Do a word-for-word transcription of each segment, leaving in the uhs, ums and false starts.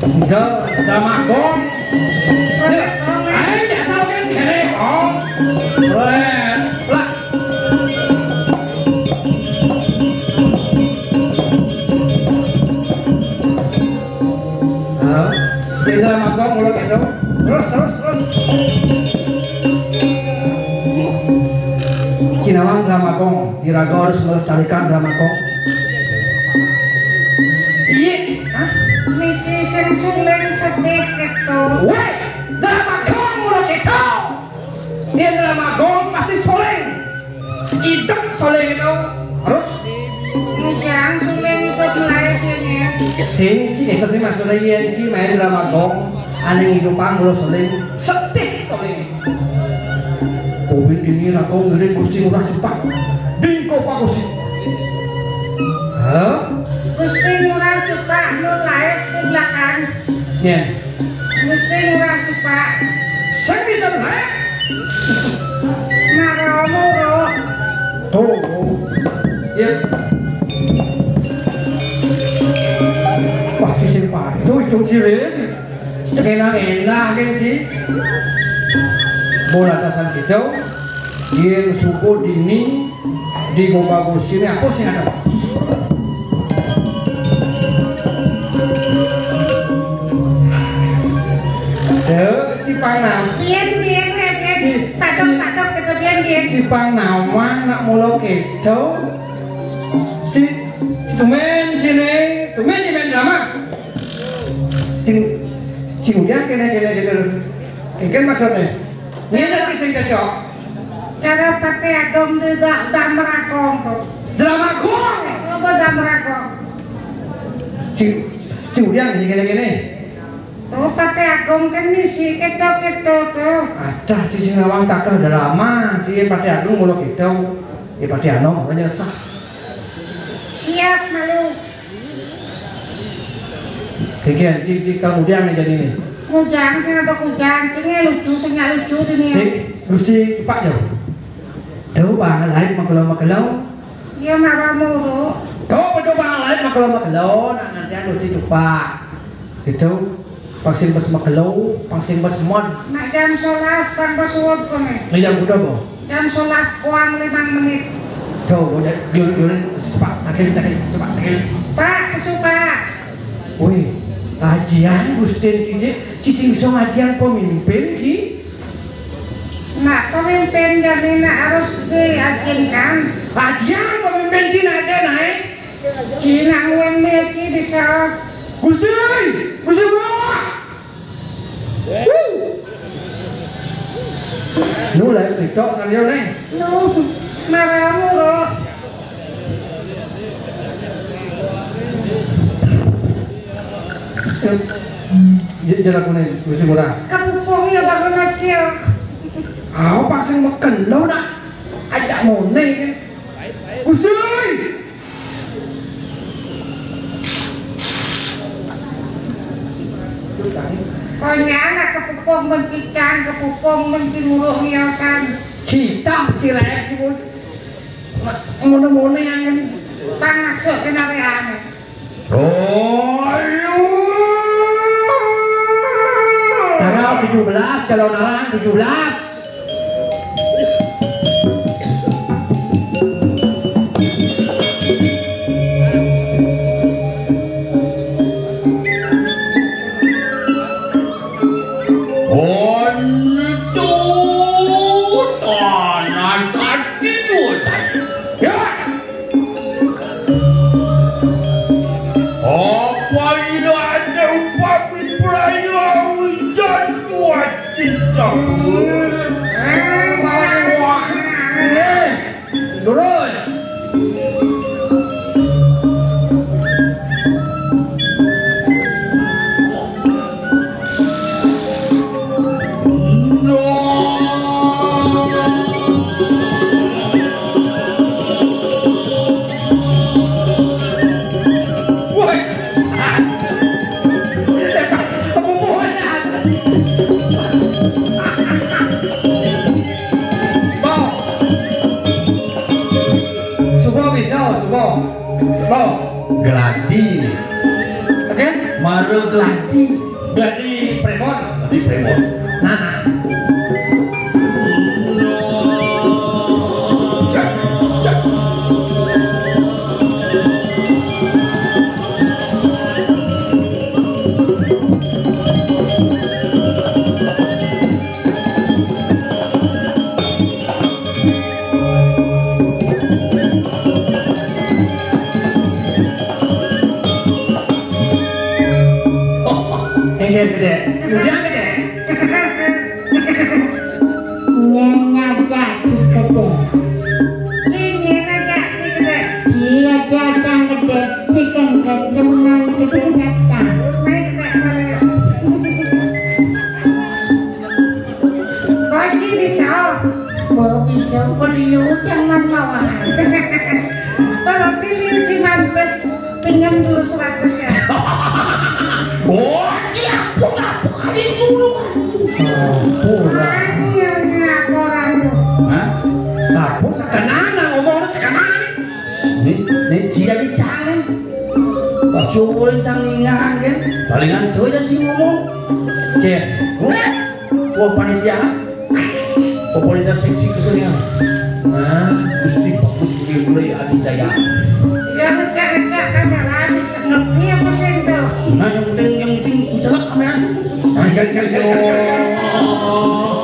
Enggak, Drama Gong. Ayo, biasa kan kene, oh. Keren. Lah. Hah? Drama Gong mulut itu. Terus, terus, terus. Kinawang Drama Gong, Iraga harus melestarikan Drama Gong. Iya. Hah? Misi sing suling sedih gitu. Weh, Drama Gong mulut itu. Dia Drama Gong pasti suling. Idep suling itu. Terus? Ngujang suling itu mulai sini. Sing, cik, itu sih maksudnya iya, cik, main Drama Gong. Aneh idupan mulut suling. Sedih suling. Bobin ini lakon ngiring Gusti Ngurah Cupak. Bingko Pak Gusti. Hah? Gusti Ngurah Cupak nu lair di belakang. Nyen. Gusti Ngurah Cupak. Sing bisa naik. Mara muru. Tuh. Ya. Wah, sing padu itu cilik. Enak-enak kan, Ki? Bola atasan kita, yang suku dini di Gombagus ini apa sih ada? Eh, Cipang Nam. Biyen, biyen, biyen, biyen. Ci-, Padok, ci-, padok, gitu, biyen, biyen. Cipang Nawang nak mula kita. Ci-, Tumen sini, tumen di main drama. Sing, sing ujang kene, kene, kene. Engken maksudnya. Ini nanti sing cocok. Cara Patih Agung di da-, Damrakong tuh. Drama gong. Apa Damrakong? Sing, sing ujang sing kene, kene. Tuh Patih Agung kan misi keto-keto tuh. Adah, di sing nawang kathah drama, di Patih Agung mula keto. Ya Patih Anom, menyesah. Siap, malu. Kekian, di, di, kalau ujang nih jadi nih. Ujang, sing ada ujang, sing lucu, sing nggak lucu di nih. Sing, Gusti, cepat yo. Tuh, Bang, lain makelo-makelo. Iya, marah mulu. Tuh, betul, Bang, lain makelo-makelo. Nah, nanti anu Gusti cepat. Gitu. Pang sing bes makelo, pang sing bes mon. Nak jam sebelas, pang bes uwut kene. Ini jam kuda, Bo? Jam sebelas kurang lima menit. Tuh, udah, yun, yun, cepat, takin, takin, cepat, takin. Pak, kesu, Pak. Wih, kajian Gustin ini, cicing bisa ngajian pemimpin, Ci? Nak pemimpin dan ini harus diyakinkan. Kajian pemimpin Cina ada naik. Cina nguweng meci bisa. Gusti, Gusti Bro. Wuh. Nu lah TikTok sambil nih. Nu, maramu, Bro. Dia, dia lakukan Gusti Ngurah. Kepupung ya bangun aja. Aku pasang meken lo nak. Ajak mone kan. Gusti. Konyana kepupung mencikan, kepupung mencinguruk ngiasan. Cita cilek ibu. Mone-mone yang kan. Pang masuk ke nareane. Oh, iya. Tanggal tujuh belas, calon orang tujuh belas. Itu tanah tadi, Bu. Ya. Apa iya ada upami praya hujan buat kita? Gladi. Oke? Mara gladi. Gladi prémon. Gladi prémon. Nah. Inggih, Gedé. Ujang, Gedé. Nyén ngajak si Gedé. Ci nyén ngajak si Gedé. Ci ngajak Cang Gedé, si Cang Gedé, Cang Gedé datang. Haji bisa. Mau bisa beli utang man mawar. Kalau beli cuma bes pinjam dulu seratus ya. Oh, iya, aku nggak bukan itu. Sampura. Iya, iya, orang tuh. Hah? Kapun sekenana ngomong sekenana. Ini, ini cia di Cang. Pak Syukur yang Cang ingat kan? Palingan tuh aja sih ngomong. Cek. Wah, panitia. Pokoknya seksi kesenian. Nah, Gusti bagus mulai Adi Jaya. Ya, ngecek-ngecek kamera bisa ngerti apa sih itu? Nah, yang penting, yang penting kucelak kamera. Nah, yang, yang, yang, yang, yang, yang.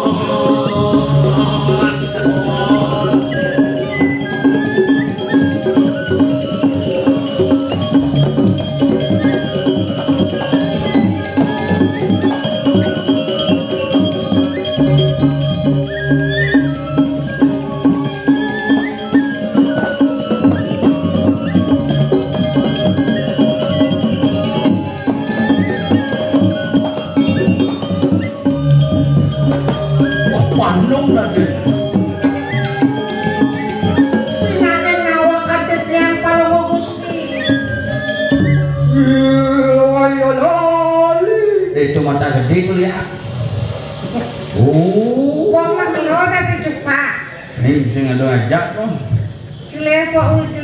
Wah, panung lagi. Pinane ngawak kadek yang palongo Gusti. Itu mata gedé kuliah. Oh. Wong mah kelo tapi cupak. Ini sing ado ajak, oh. Sing lepo uité.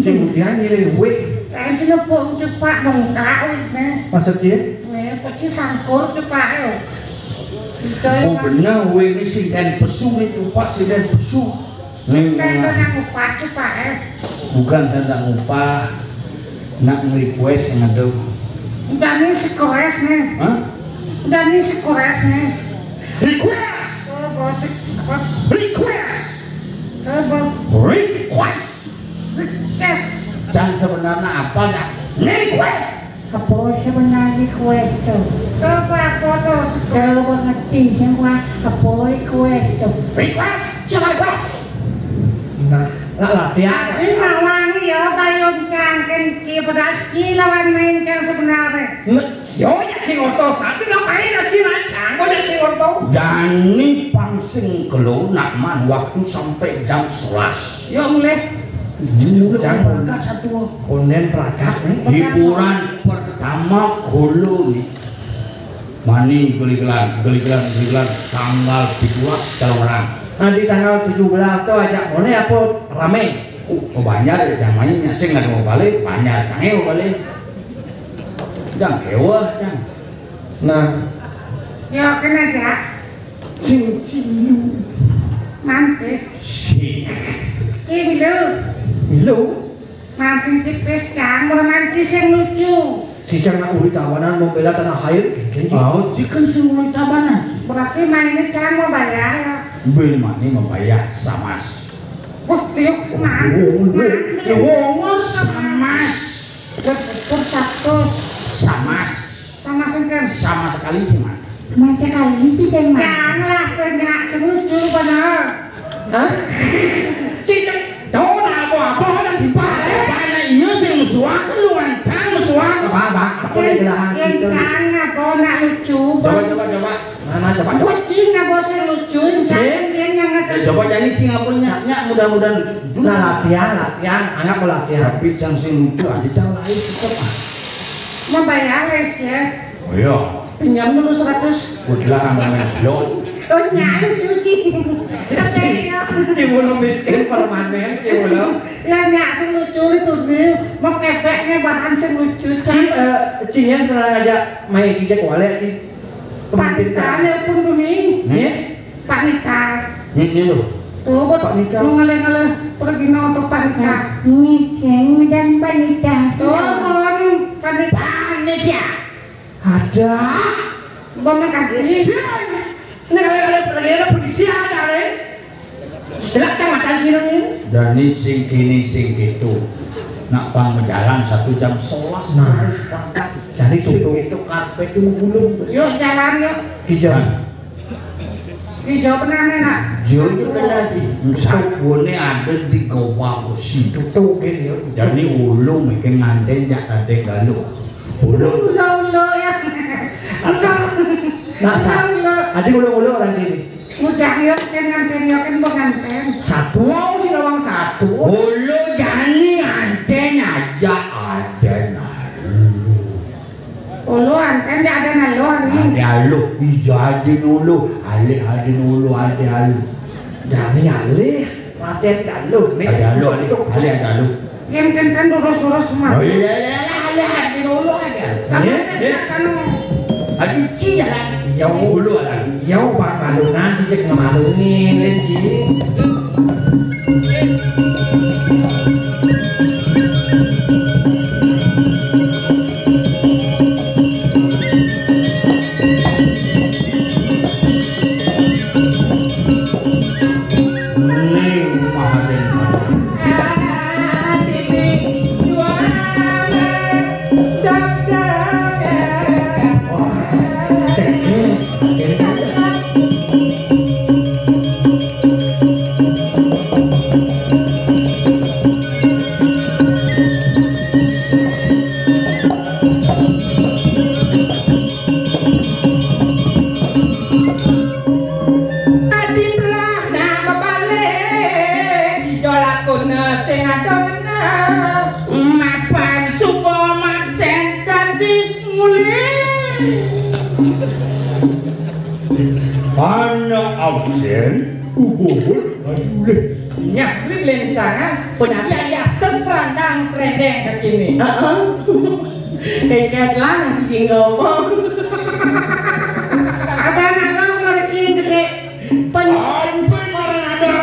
Sing udian nyilih wit. Kan sing lepo cupak mengkak uité. Maksudnya? Nih, pasti sangkur cupak yo. Oh, bener, wit ini sing den pesu nih, cupak sing den pesu. Nih, kan nang upah cupak, eh. Bukan, saya nggak ngupah. Nak nge-request yang ada. Dani si kores nih. Hah? Dani si kores nih. Request. Oh, bos, apa? Request. Oh, bos. Request. Request. Cang sebenarnya apa nggak? Nge-request. Apa sebenarnya request tuh? Coba foto. Coba ngerti semua. Apa request tuh? Request. Coba request. Nah, lah latihan. Tapi mawangi ya, bayun kangken ki pedas ki lawan main kang sebenarnya. Nah, yo, ya sing orto satu ngapain sih, Cang? Kok ya sing orto? Dani pang sing kelo nak man waktu sampai jam sebelas. Yo, mulai. Jam berangkat satu. Konden berangkat nih. Hiburan pertama kolo nih. Mani geligelan, geligelan, geligelan tanggal tujuh belas kalau orang. Nah, di tanggal tujuh belas tuh ajak mone apa rame? Oh, oh, banjar ya, Cang, mainnya. Sing ada mau balik, banjar, Cang, mau balik. Cang, kewah, Cang. Nah. Ya, kena, Cak. Sing, sing, lu. Mampis. Sing. Kim, lu. Lu. Mancing tipis, Cang, mau mancing sing lucu. Si Cang nak uli tabanan mau bela tanah air, geng, geng. Oh, si kan sing uli tabanan. Berarti mainnya Cang mau bayar ya? Bel mani mau bayar, samas. Wah, yuk, man. Oh, oh, oh. Man. Wong samas. Betul satu. Samas. Sama sengken. Sama sekali sih, man. Macam kali itu sih, man. Cang lah, banyak sing lucu, bener. Hah? Tidak tahu nak apa-apa, orang dibalik. Banyak iya sing musuhan, keluhan, Cang musuhan. Apa, apa? Apa yang dilarang? Yang Cang apa nak lucu, coba, coba, coba. Mana, coba, coba. Kucing apa sing lucu, sing. Cang, dia yang ngatas. Ya, coba jadi Cing apa nyak, nyak, mudah-mudahan lucu. Nah, latihan, latihan, anggap latihan. Tapi Cang sing lucu, ada Cang lain sih, ah. Mau bayar les, ya? Oh, iya. Pinjam dulu seratus. Udah, aman, slow. Oh, nyai cuci. Percaya. Ci Wulung miskin permanen, Ci Wulung. Ya, nyak sing lucu itu sih. Mau kepeknya bahan sing lucu, Ci, Cak. Eh, Ci, nya sebenarnya aja main kijek wale, Ci. Panita nelpon tuh nih. Nih? Panita. Nih, nih, loh. Tuh, buat Panita. Mau ngeleh-ngeleh pergi nonton Panita. Nih, Ceng, dan Panita. Tuh, Panita. Panita. Ada. Bang Makasih. Siapa? Nah, kalau ada pergi ada polisi ada, Le. Istilah kecamatan Cireng ini. Dani sing kini sing gitu. Nak pang berjalan satu jam sebelas. Nah. Harus berangkat. Jadi sing tutup. Gitu karpet itu gulung. Yuk, jalan, yuk. Hijau. Nah. Hijau pernah, nak? Hijau itu kan lagi. Sabunnya ada di goa besi. Tutup, gitu, ya. Jadi ulung bikin nganten jak ada galuh. Ulung. Ulo, ulo, ya. Ulo. Nah, sa-, ulo, ulo. Adi ulo-ulo orang sini. Udah, yuk, kan nganten, yuk, kan penganten. Satu, si lawang satu. Ulu jani nganten aja ada nalu. Ulu anten, dia ada nalu, nih. Ada alu, ija ada nulu, alih ada nulu, ada alu. Jani alih, raden ada alu, nih. Ada alu, alih, alih ada alu. Yang kan lurus-lurus mah. Oh, iya, iya, iya, iya, iya, di dulu aja. Iya, iya. Aduh, Ci, ya. Ya, dulu lah. Ya, Pak Malunan, cicek ngemalunin, ya, Ci. Ning Mahaden. Adi telah nak bebalik, ijo lakune sing ada ngena. Mapan suba mak sen kanti mulih. Anak absen, ubuhun, mulih. Nyah, kuwi blencangan, penyapi alias serandang serendeng kekini. Heeh. Keket lah, masih ngomong. Ada anak lo ngerti gede. Pen-, ampun, marang ada.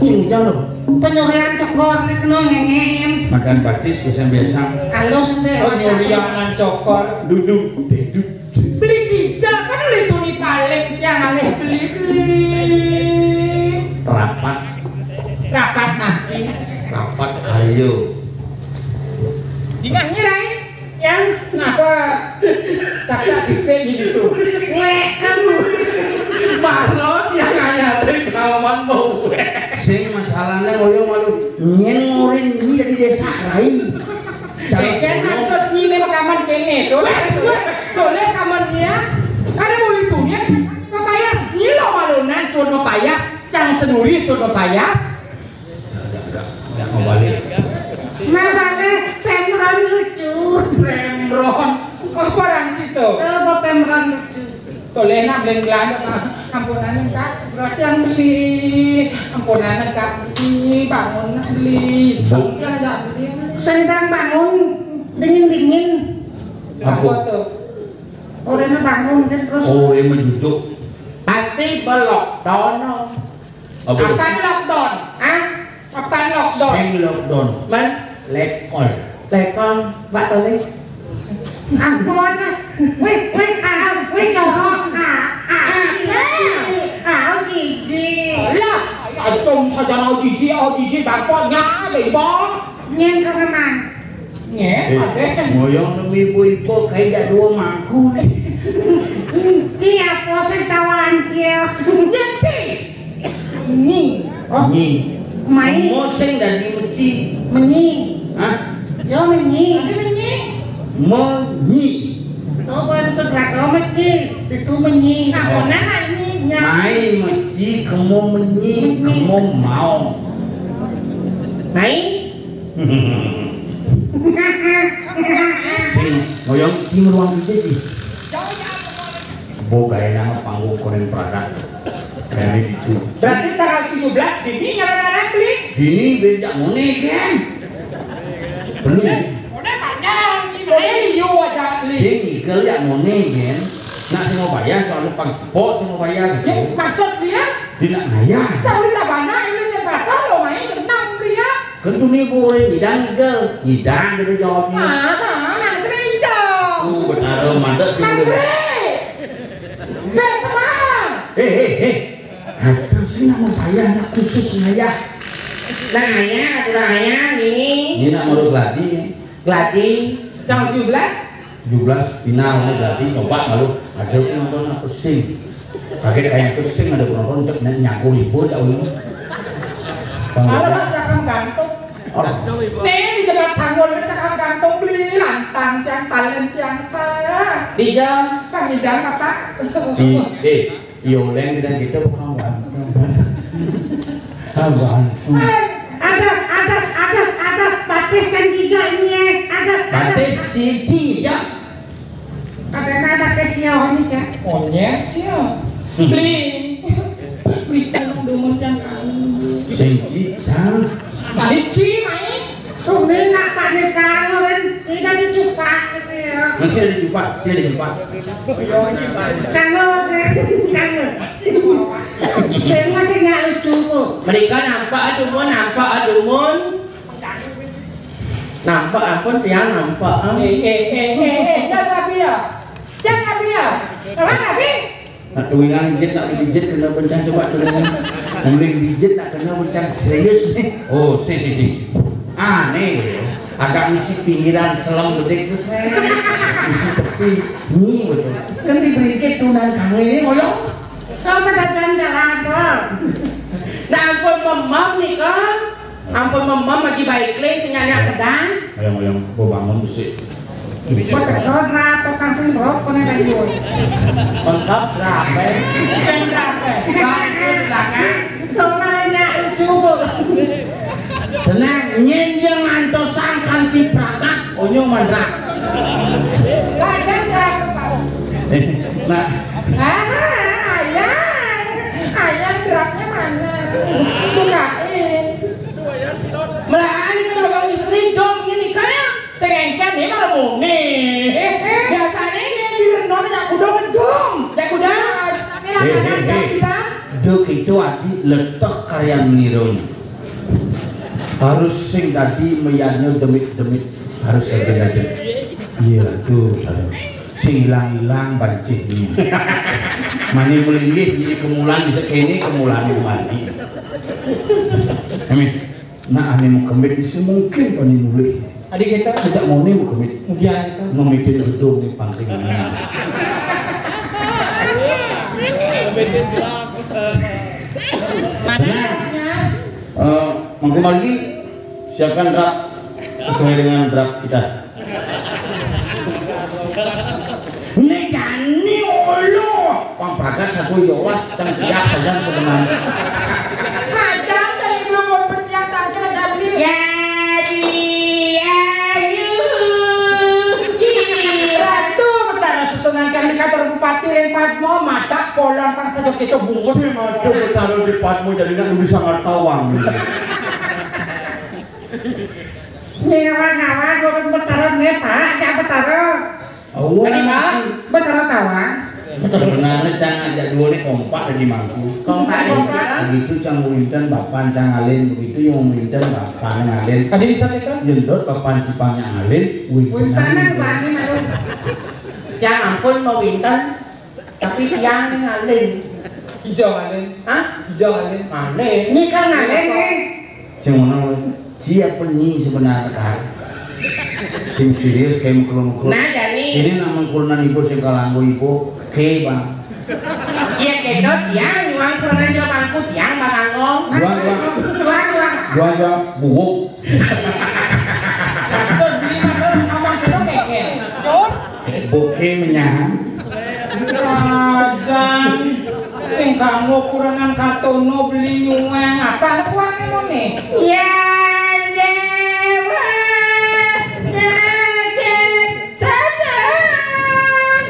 Sing ujar lo. Penyurean cokor ni kena ngenyem. Makan batis biasa-biasa. Halus deh. Oh, nyurianan cokor. Duduk, duduk. Beli kijel kan oleh tuni paling yang alih beli-beli. Rapat. Rapat nanti. Rapat ayo. Dingah nyirai. Yang ngapa saksa siksa gitu? Weh, kamu. Marot yang nganyate kawan mau weh. Sing masalahnya ngoyo malu. Nyen ngurin ini dari desa lain. Eken maksud nyi men kaman kene, tole, tole, tole kaman nya. Kada boleh tuh nya. Mapayas nyi lo malunan, sun mapayas, cang senuri sun mapayas. Enggak, enggak, enggak mau balik. Nah, balik, Pemron lucu. Pemron. Oh, barang situ. Coba Pemron lucu. Boleh nak beli gelanda, ah. Ampunan enggak, berarti yang beli. Ampunan enggak beli, bangun nak beli, Bu. Seng enggak beli. Sendang bangun, dingin-dingin. Apa? Apa tuh? Orangnya bangun kan terus. Oh, ini menjujuk. Pasti belok dono. Apa tuh? Apaan lockdown? Hah? Apaan lockdown? Sing lockdown. Man? Lekol. Lekol, Pak Tony. Ampun. Wih, wih, ah, wih, jorok. Ah, ah, ah, jijik. Ah, jijik. Alah, acung saja nau jijik, oh jijik, bangkoknya ada ibu. Nyen ke mana? Nggih, eh, Pak Dek. Ngoyong nemu ibu-ibu kayak dak dua mangku nih. Ci apa sing tawaan dia? Nyen ci. Nyi. Oh. Nyi. Mai. Mo sing dadi meci. Menyi. Hah? Yo menyi. Dadi menyi. Menyi. Kau bantu belakang meci. Itu menyi. Nah, oh. Mana nak nyi? Mai meci, kemo menyi, menyi. Kemo mau. Mai. Sing ngoyong sing ruang ije sih. Bo gaya nama panggung konen Prada. Berarti tanggal tujuh belas dini nyalon anak beli. Dini beli jak moné kan. Penuh. Udah panjang, udah liu aja beli. Sing ikel jak moné kan. Nak sing mau bayar soalnya pang cepok sing mau bayar gitu. Ya, maksud dia? Dia nak ngayah. Cak beli tabana ini yang pasar lo main tenang beli ya. Kan tuh nih boleh ngidang ikel. Ngidang gitu jawabnya. Masa, Mas Rinco. Oh, benar, mantap sih. Mas Ri. Besok malam. Eh, eh, eh. Ada sih nama payah anak khusus ngayah. Nah, ayah, aturan ayah ini. Ini nak menurut Gladi nih. Gladi. Tanggal tujuh belas. Tujuh belas final nih Gladi nyoba lalu ada yang nonton apa sih? Kaget kayak itu sih ada penonton untuk nyaku libur ya ulun. Ada lah cakang gantung. Oh. Nih di Jebat Sanggul cakang gantung beli lantang tiang talen tiang tah. Di jam. Kang Idang apa? Di, eh, Yoleng dan kita bukan berantem. Ah, berantem. Eh, ada, ada, ada, ada batis kan tiga ini, eh. Ada, ada. Batis cici ya. Ada, ada batis ya, ini ya. Monyet ya. Beli. Beli kan demen yang kami. Sing ci, sang. Balik ci, main. Tumben nak panik karo kan, tidak dicupak gitu ya. Nanti ada dicupak, nanti ada dicupak. Karo, karo. Sing masih nggak lucu kok. Mereka nampak adumun, nampak adumun. Nampak ampun tiang nampak. Ah. Eh, eh, eh, eh, eh, jangan nabi ya. Jangan nabi ya. Apa nabi? Nak tuingan jit, nak dijit kena bencang coba tuingan. Mending dijit nak kena bencang serius nih. Oh, si, si, si. Ah, nih, gitu. Agak ngisi pinggiran selam bedik tuh, seh. Ngisi tepi. Nih, betul. Kan diberi tunan kang ini, ngoyong. Kau pada tanda apa? Nah, ampun, memam nih, Kang. Ampun, memam lagi baik, Lin, sing nyanyi kedas. Ayo, ayo, gua bangun besi. Gua tekor lah, tukang sing rok, kena kayu. Mantap, rapi. Sing rapi. Baik, Lin, belakang. Itu namanya itu, Bu. Tenang, nyen yang ngantosan kanti prakat, onyo mandrak. Lajang berapa, Pak? Nah. Ah, ayang. Ayang draknya mana? Bukain. Melahan ke lubang istri dong, ini kan. Sing engken nih malah muni. Biasanya ini di Renon ya kuda ngedong. Ya kuda. Ini Eh, langganan eh, jam eh. Kita. Duk itu adi letak karya menirun. Harus sing tadi meyarnya demit-demit. Harus saja aja. Iya, tuh. Sing hilang-hilang bancing. Mani melinggih, jadi kemulan bisa kene, kemulan mandi. Amin. Nah, ane mau kemit bisa mungkin pani mulih. Adi kita tidak mau nih mau kemit. Kemudian kita memimpin gedung di pangsing ini. Mana? Nah, eh, Mangku Margi, siapkan draft sesuai dengan draft kita. Ini Dani ulu. Pang pragat satu yowas, tang tiap saja sebenarnya. Macam tadi belum mau berniat tangkil aja beli. Ya, di, ya, yu, di. Ratu, Betara susunan kami kantor Bupati Ring Padmo, mata kolon pang sajok itu bungut. Si mata Betara di Padmo jadi nak bisa ngertawang. Nih, kawan-kawan, gua kan Betara nih, Pak, siapa Betara? Awal. Tadi, Pak? Betara Tawang. Sebenarnya cang ajak dua nih kompak dari mangku. Kompak. Begitu cang Winten bapan cang Alin, begitu yang Winten bapan Alin. Tadi bisa kita? Jendot bapan cipanya Alin, Winten. Winten Alin. Bani malu. Cang ampun mau Winten, tapi tiang nih Alin. Hijau Alin. Hah? Hijau Alin. Alin. Ini kan Alin nih. Sing mana siapa nyi sebenarnya kan? Sing serius kayak mengkul-mengkul. Nah, jadi ini nama mengkulunan ibu sing kalanggo ibu ke bang. Iya kedot ya, nyuang pernah jual mangkut ya, bang angong. Dua dua. Dua dua. Dua dua buuk. Maksud beli mah ngomong kedot keke. Cur. Buke menyang. Rajan, sing kanggo kurangan katono beli nyuweng. Apa tuan ilmu nih? Ya, Dewa, Raden, Sadar.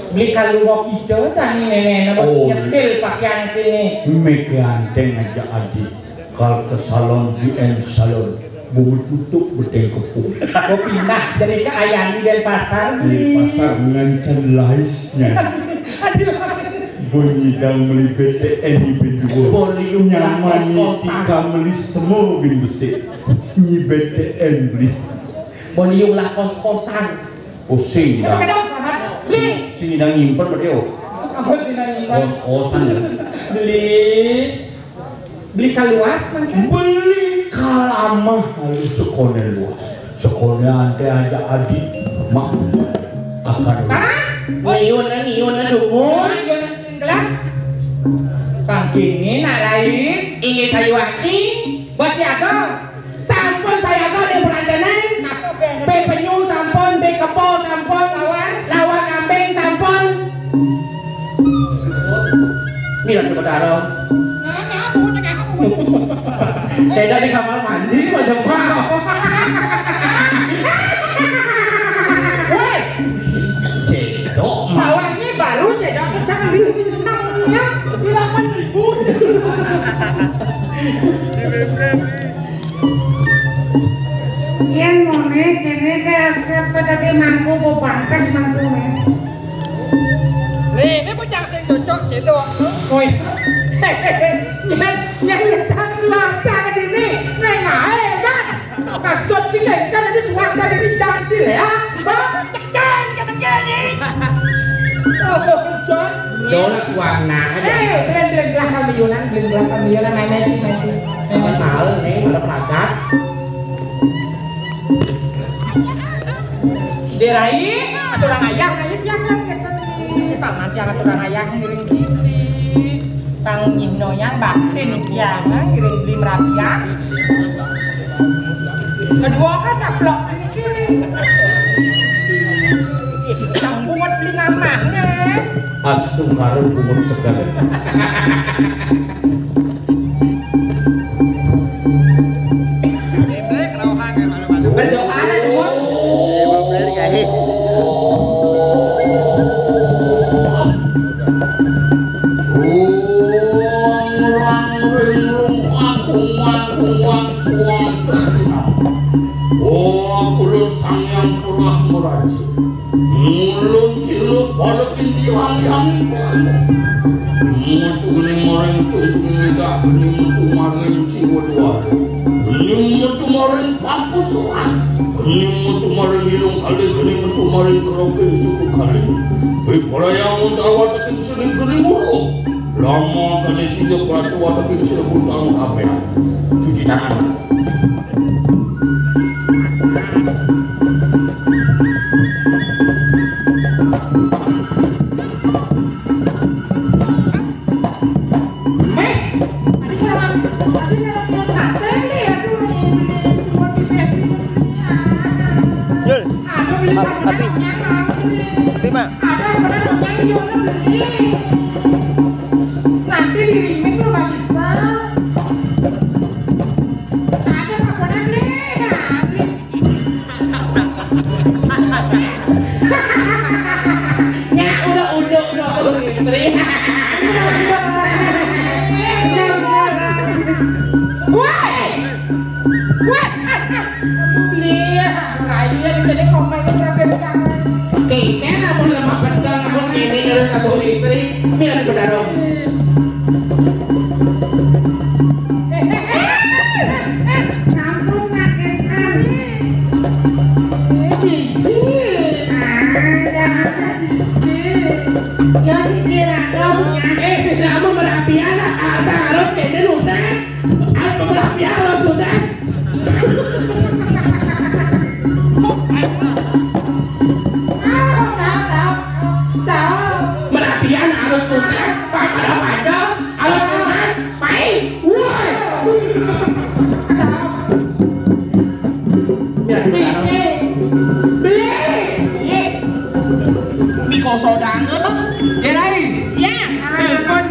Beli kalua kija tani nenek, nama Oh. Nyetil pakaian kini. Meke anteng aja adi. Kal ke salon, di en salon. Bungut tutup beteng kepung. Kau pindah dari ke ayam di Denpasar. Di pasar ngancan laisnya. Aduh, laris. Bunyi dang beli B T N di bendua. Boliung Nyaman lah kos-kosan. Tika beli semua bin besik. Nyi B T N beli. Boliung lah kos-kosan. Pusing dah. Beli. Sini dah nyimpen berarti, oh. Apa sih nang nyimpen? Kos-kosan ya. Beli. Beli kaluas mangkin. Beli kalamah lalu sekone luas. Sekone ante aja adi. Mak akan. Hah? Liun, liun, dumun. Liun, gelap. Pangkini nak lain. Inggih sayuwakti. Buat siapa? Sampun sayaga ring perantenan. Napa, Ben? Bé penyu sampun, bé kebo sampun, lawan, lawan kambing sampun. Mira Betara. Nah, nah, Bu, cek aku, Bu. Cedok di kamar mandi, macam apa? Woi. Cedok, Mas. Bawaannya baru cedok, jangan di-, namanya delapan ribu. Yén ngoné, kéné ké sapa dadi mangku, apa bangkes mangkuné? Lé, ini bocah sing cocok, cédok. Woi. Nyén, nyén ngecang suaka dini, neng aé, kan? Maksud sing kan ini suaka dini janji, ya? Hah? Cekcen, kena kéné. Oh, Jon. Dolas warna aja. Eh, belum, belum, belakang milionan, belum, belakang milionan, main, main, main. Apa tahu nih, ada pelagat. Dirai, aturan ayah, ayo jangan kata nih. Paman jangan aturan ayah ngiring titi. Pang nyih noyang batin pian ngiring beli merapian. Kedua kan caplok ini ki. Cang bungut beli ngamah nih. Astungkara bungut seger. Berdoa lah, Dun. Oh, kulun Sang Hyang Purah Meraja. Ngulun silup pada kintilang yang. Metu ning maring tuntung lidah, geni metu maring siwa dwara. Geni metu maring papusuhan. Geni metu maring ilung kali, geni metu maring keroping suku kali. Wiprayang untawa teking seni geni muru. Lama kali sida prastu wataking sira puntang kabeh. Cuci tangan. Hei, tadi kalau, tadi kalau kita sate nih, aduh, nih, nih, cuma di Febri nih, ah. Yul, aduh, beli ap-, sate api. Banyak, ah, beli. Terima. Ada yang benar, ada yang jual, beli. Nanti di remake lu nggak bisa. Ada saponan, beli. Nah, beli. Nya udah, udah, udah, udah, istri. Woi! Woi! Lihat, lain jadi ngomongin sampai sekarang. Kita namun lemah pecel, namun ini harus satu istri, biar berdarung. Ampun, makin aneh. Biji. Ada biji. Ya, dikira dong. Eh, kamu merapi anak, harus kena lunas. Aku merapi harus lunas. Tahu, tahu, tahu, tahu. Merapian harus tuntas, pada pada harus tuntas, paling. Woi. Cici. Beli. Iya. Miko sodang, eh? Gerai. Ya. Telepon.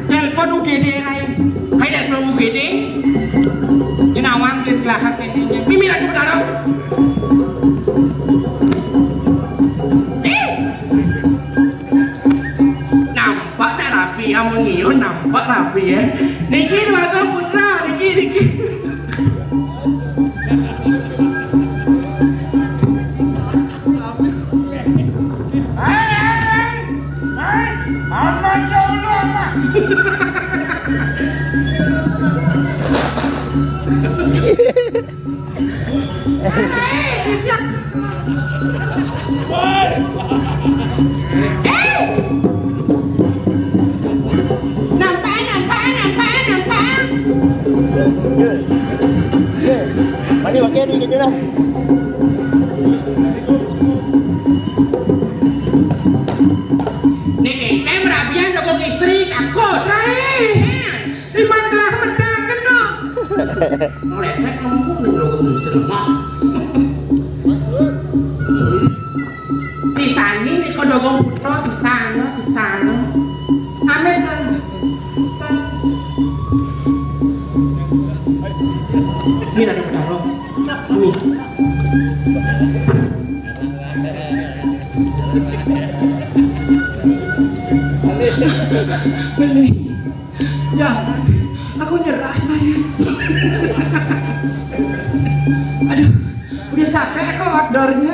Telepon U G D, Rai. Hai, telepon U G D. Ini nawang, dia gelahak ini. Mimi lagi berdarah. Nampak nak rapi, amun ngiun nampak rapi, ya. Niki Dwagung Putra, niki, niki. Hei, hei, hei. Hei, aman ya Allah, aman. Hei, bisa. Hei. Nampak, nampak, nampak, nampak. Mari, pakai ni kerja dah. Niki, kayak merabian toko istri, takut. Rai. Iman telah menang, kena. Ngelepek ngomong nih, Dwagung Istri lemah. Sisanya nih, kok Dwagung Putra, sisanya, sisanya. Amin. Ini ada Betara. Nih. Beli. Jangan, aku nyerah saya. Aduh, udah capek aku outdoornya.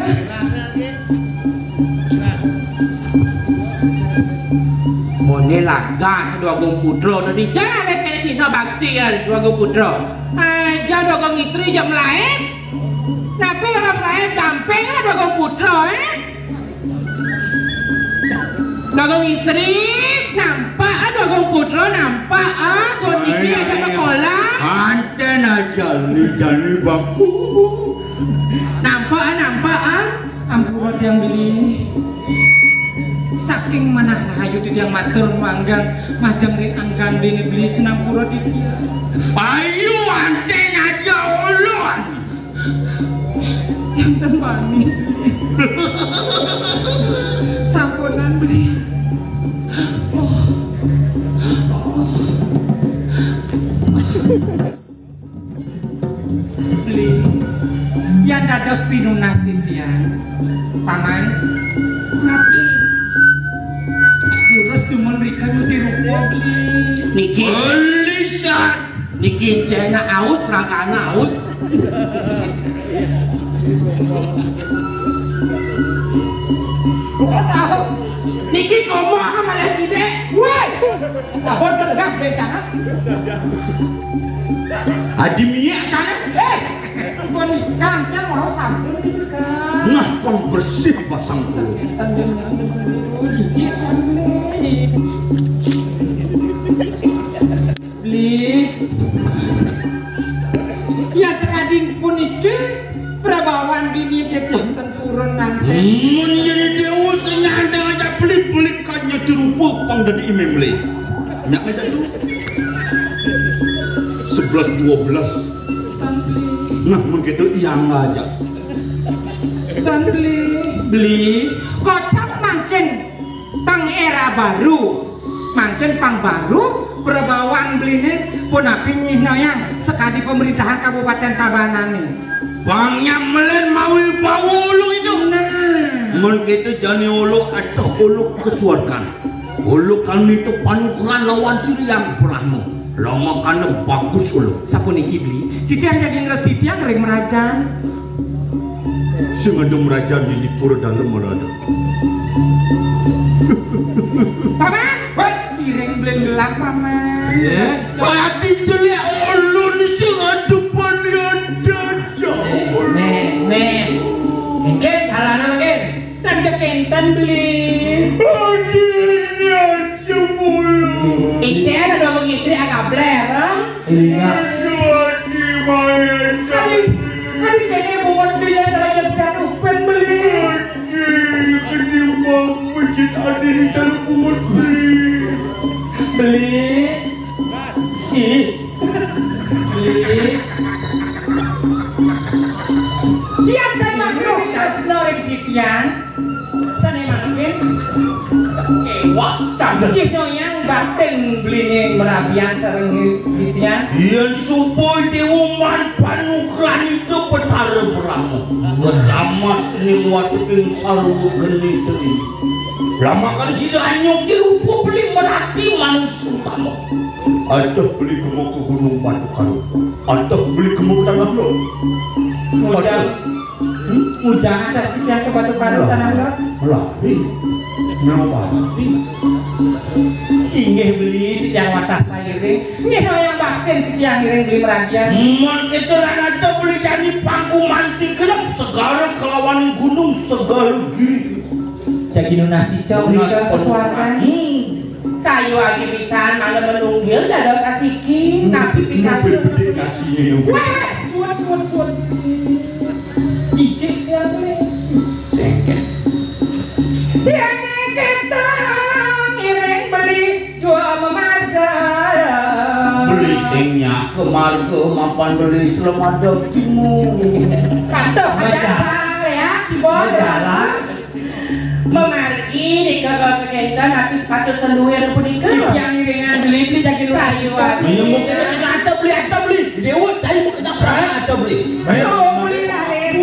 Mone lagas Dwagung Putra tadi, jangan kayak Cina bakti ya Dwagung Putra. Aja Dwagung Istri jam lain. Tapi orang lain damping lah Dwagung Putra, eh? Dwagung Istri, nampak, ah, Dwagung Putra, nampak, ah, suami iki aja ke kolam. Anten aja, ni jani baku. Nampak, ah, nampak, ah. Ampura tiang beli. Saking manah rahayu tiang matur manggang majeng ring anggan dene beli senampura tiang. Payu anten aja ulun. Janten wani. Sampunan, Beli. Oh. Oh. Beli. Yan dados pinunas titiang. Paman. Napi? Durus dumun rika nuti rupa, Beli. Niki. Beli, san. Niki cena aus, rangkana aus. Bukan aus. Niki komo apa malah gede? Woi, sabon pelegah bencana. Adi minyak sana. Eh, bukan ikan, yang mau sampun ikan. Nah, pang bersih pasang tuh. Tendang, tendang, tendang, cicit, tendang. Beli. Ya, sekading puniki prabawan dini titiang ten purun nganten. Mun jadi dewa sing nganten aja beli-beli kanya dirupa pang dadi imemle. Nyak aja tuh. Sebelas dua belas. Tan beli. Nah, mun gitu iya aja. Tan beli. Beli. Kocap mangkin. Pang era baru, mangkin pang baru, prabawan beline punapi nyinayang sekadi pemerintahan Kabupaten Tabanane. Pang nyamelen mawi bawa ulu itu. Nah. Mun gitu jani ulu atuh ulu kesuargan. Ulu kami itu panukuran lawan Siriang Brahma. Lamakane bagus ulu. Sapuniki beli, titiang daging resi tiang ring merajan. Sing ada merajan di lipur dalem marana. Paman! Woi, piring blen gelang, Paman. Yes. Pati jelik ulun sing adepan lian jajah. Nih, nih. Mungkin carana mungkin. Dan kekinten beli. Adinya sepuluh. Icen ada wong istri agak blereng. Iya. Dua di main. Adik, adik ini buat dia terhadap satu pen beli. Adik, ketimbang pecit adik di dalam buat beli. Beli. Ih. Beli. Yang saya makin di Tresno ring titiang. Sane makin. Kewah, cah. Cih noyang. Baktin beliné merabian sareng titiang. Yén suba Déwa Marpanukranita Betara Brahma, kecamas ning wateking sarwa geni teni. Lamakan sida anyuk di rupa beli merati manusa utama. Aduh beli gema ke Gunung Batu Karung. Aduh beli gema ke Tanah Lot. Ngujang, ngujang ada titiang ke Batu Karung Tanah Lot. Melari. Melari. Inggih beli titiang watah sairing. Nggih yang baktin titiang iring beli merabian. Mun kita lan ada beli jani pangku manti gelap segala kelawan gunung segala giri. Jagi nunas ica mrika pesuargan. Hmm. Sayuwakti pisan mangda menunggil dados asiki napi pikantun. Wah, suwun, suwun, suwun. Cicip ya kuwi. Cengkeh. Dene kita ngiring beli jua memarga. Beli sing nyake marga mapan beli selamat timu. Kaduh, aja ya, di bawah jalan. Memargi nika kekenten napi sepatut senduwir punika. Yang iringan beli beli sakit sayuwakti. Menyembuh kena ada beli ada beli. Dewa tadi mau kena perang ada beli. Tuh, beli raris.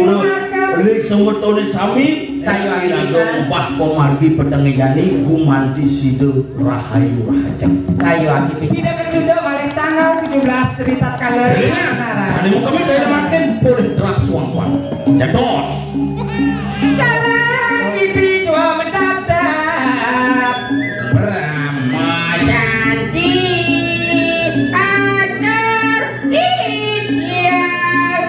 Beli semetone sami. Sayuwakti. Lalu ubah pemargi petengejani gumanti sida rahayu rahajeng. Sayuwakti. Sida kecunda malih tanggal tujuh belas Sri Tatkala. Iya. Nara. Sani mau kami dari makin boleh terap suang-suang. Dados. Jalan pipi jua mendadak. Brahma Santi atur titiang.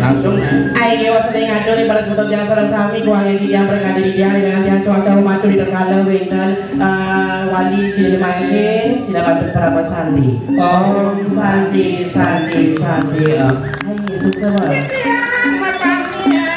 Langsung. Ayo wasada ngatur nih para semeton yang sareng sami kuangnya titiang berkati titiang dengan tiang cuaca matu di terkala wenten eh, wali di mangkin sida bantu Brahma Santi. Om Santi Santi Santi Om. Ayo sama-sama. Titiang makamnya.